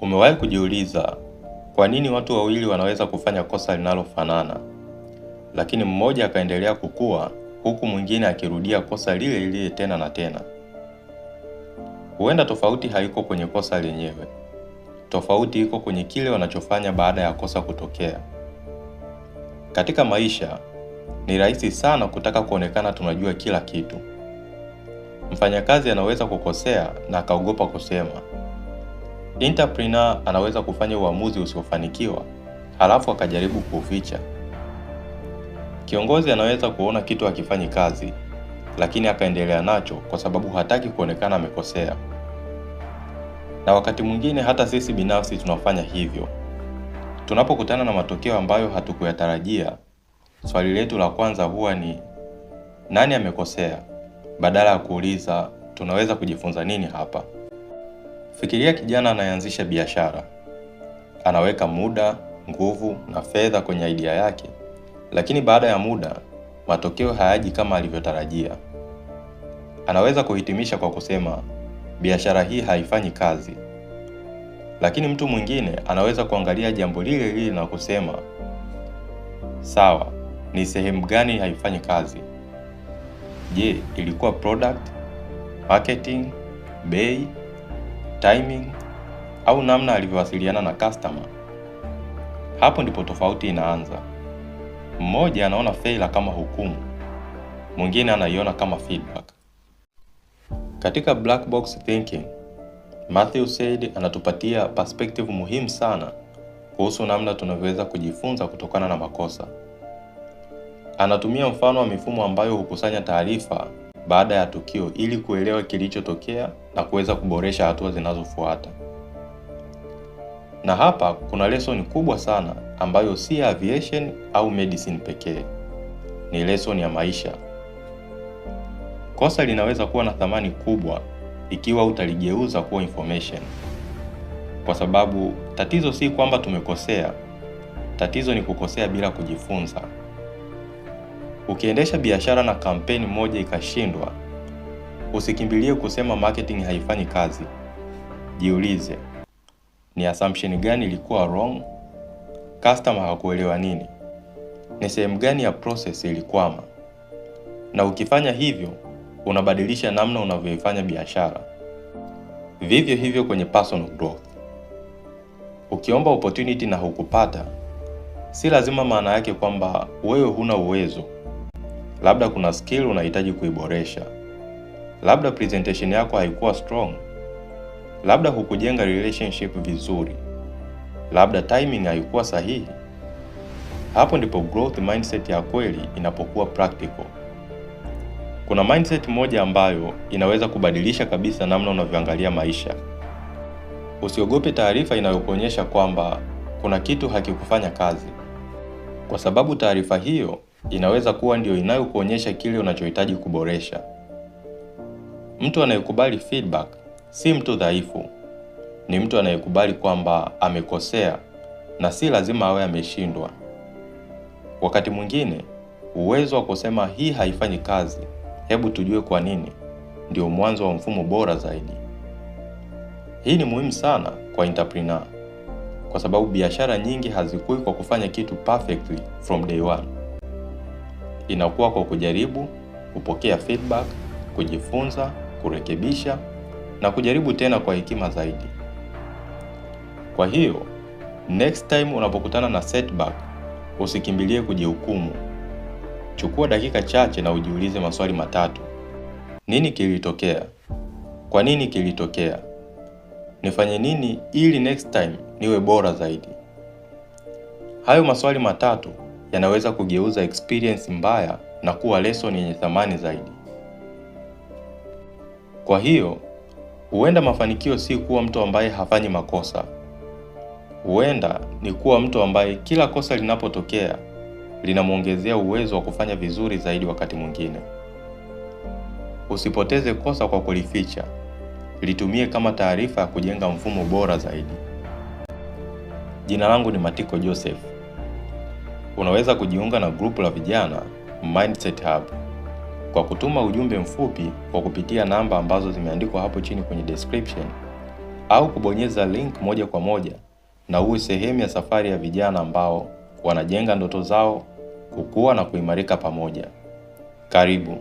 Umewahi kujiuliza kwa nini watu wawili wanaweza kufanya kosa linalofanana, lakini mmoja akaendelea kukua huku mwingine akirudia kosa lile lile tena na tena? Huenda tofauti haiko kwenye kosa lenyewe. Tofauti iko kwenye kile wanachofanya baada ya kosa kutokea. Katika maisha, ni rahisi sana kutaka kuonekana tunajua kila kitu. Mfanyakazi anaweza kukosea na akaogopa kusema. Entrepreneur anaweza kufanya uamuzi usiofanikiwa, halafu akajaribu kuuficha. Kiongozi anaweza kuona kitu hakifanyi kazi, lakini akaendelea nacho kwa sababu hataki kuonekana amekosea. Na wakati mwingine hata sisi binafsi tunafanya hivyo. Tunapokutana na matokeo ambayo hatukuyatarajia, swali letu la kwanza huwa ni nani amekosea, badala ya kuuliza tunaweza kujifunza nini hapa. Fikiria kijana anayeanzisha biashara. Anaweka muda, nguvu na fedha kwenye idea yake, lakini baada ya muda matokeo hayaji kama alivyotarajia. Anaweza kuhitimisha kwa kusema biashara hii haifanyi kazi. Lakini mtu mwingine anaweza kuangalia jambo lile lile na kusema sawa, ni sehemu gani haifanyi kazi? Je, ilikuwa product, marketing, bei, timing au namna alivyowasiliana na customer? Hapo ndipo tofauti inaanza. Mmoja anaona failure kama hukumu, mwingine anaiona kama feedback. Katika Black Box Thinking, Matthew Syed anatupatia perspective muhimu sana kuhusu namna tunavyoweza kujifunza kutokana na makosa. Anatumia mfano wa mifumo ambayo hukusanya taarifa baada ya tukio ili kuelewa kilichotokea na kuweza kuboresha hatua zinazofuata. Na hapa kuna lesson kubwa sana ambayo si aviation au medicine pekee. Ni lesson ya maisha. Kosa linaweza kuwa na thamani kubwa ikiwa utaligeuza kuwa information. Kwa sababu tatizo si kwamba tumekosea, tatizo ni kukosea bila kujifunza. Ukiendesha biashara na kampeni moja ikashindwa, usikimbilie kusema marketing haifanyi kazi. Jiulize, ni assumption gani ilikuwa wrong? Customer hakuelewa nini? Ni sehemu gani ya process ilikwama? Na ukifanya hivyo, unabadilisha namna unavyoifanya biashara. Vivyo hivyo kwenye personal growth. Ukiomba opportunity na hukupata, si lazima maana yake kwamba wewe huna uwezo. Labda kuna skill unahitaji kuiboresha. Labda presentation yako haikuwa strong. Labda hukujenga relationship vizuri. Labda timing haikuwa sahihi. Hapo ndipo growth mindset ya kweli inapokuwa practical. Kuna mindset moja ambayo inaweza kubadilisha kabisa namna unavyoangalia maisha. Usiogope taarifa inayokuonyesha kwamba kuna kitu hakikufanya kazi, kwa sababu taarifa hiyo inaweza kuwa ndio inayokuonyesha kile unachohitaji kuboresha. Mtu anayekubali feedback si mtu dhaifu, ni mtu anayekubali kwamba amekosea na si lazima awe ameshindwa. Wakati mwingine, uwezo wa kusema hii haifanyi kazi, hebu tujue kwa nini, ndio mwanzo wa mfumo bora zaidi. Hii ni muhimu sana kwa entrepreneur, kwa sababu biashara nyingi hazikui kwa kufanya kitu perfectly from day one. Inakuwa kwa kujaribu, kupokea feedback, kujifunza, kurekebisha na kujaribu tena kwa hekima zaidi. Kwa hiyo, next time unapokutana na setback, usikimbilie kujihukumu. Chukua dakika chache na ujiulize maswali matatu. Nini kilitokea? Kwa nini kilitokea? Nifanye nini ili next time niwe bora zaidi? Hayo maswali matatu yanaweza kugeuza experience mbaya na kuwa lesson yenye thamani zaidi. Kwa hiyo, huenda mafanikio si kuwa mtu ambaye hafanyi makosa. Huenda ni kuwa mtu ambaye kila kosa linapotokea linamuongezea uwezo wa kufanya vizuri zaidi wakati mwingine. Usipoteze kosa kwa kulificha. Litumie kama taarifa ya kujenga mfumo bora zaidi. Jina langu ni Matiko Joseph. Unaweza kujiunga na grupu la vijana Mindset Hub kwa kutuma ujumbe mfupi kwa kupitia namba ambazo zimeandikwa hapo chini kwenye description, au kubonyeza link moja kwa moja na uwe sehemu ya safari ya vijana ambao wanajenga ndoto zao, kukua na kuimarika pamoja. Karibu.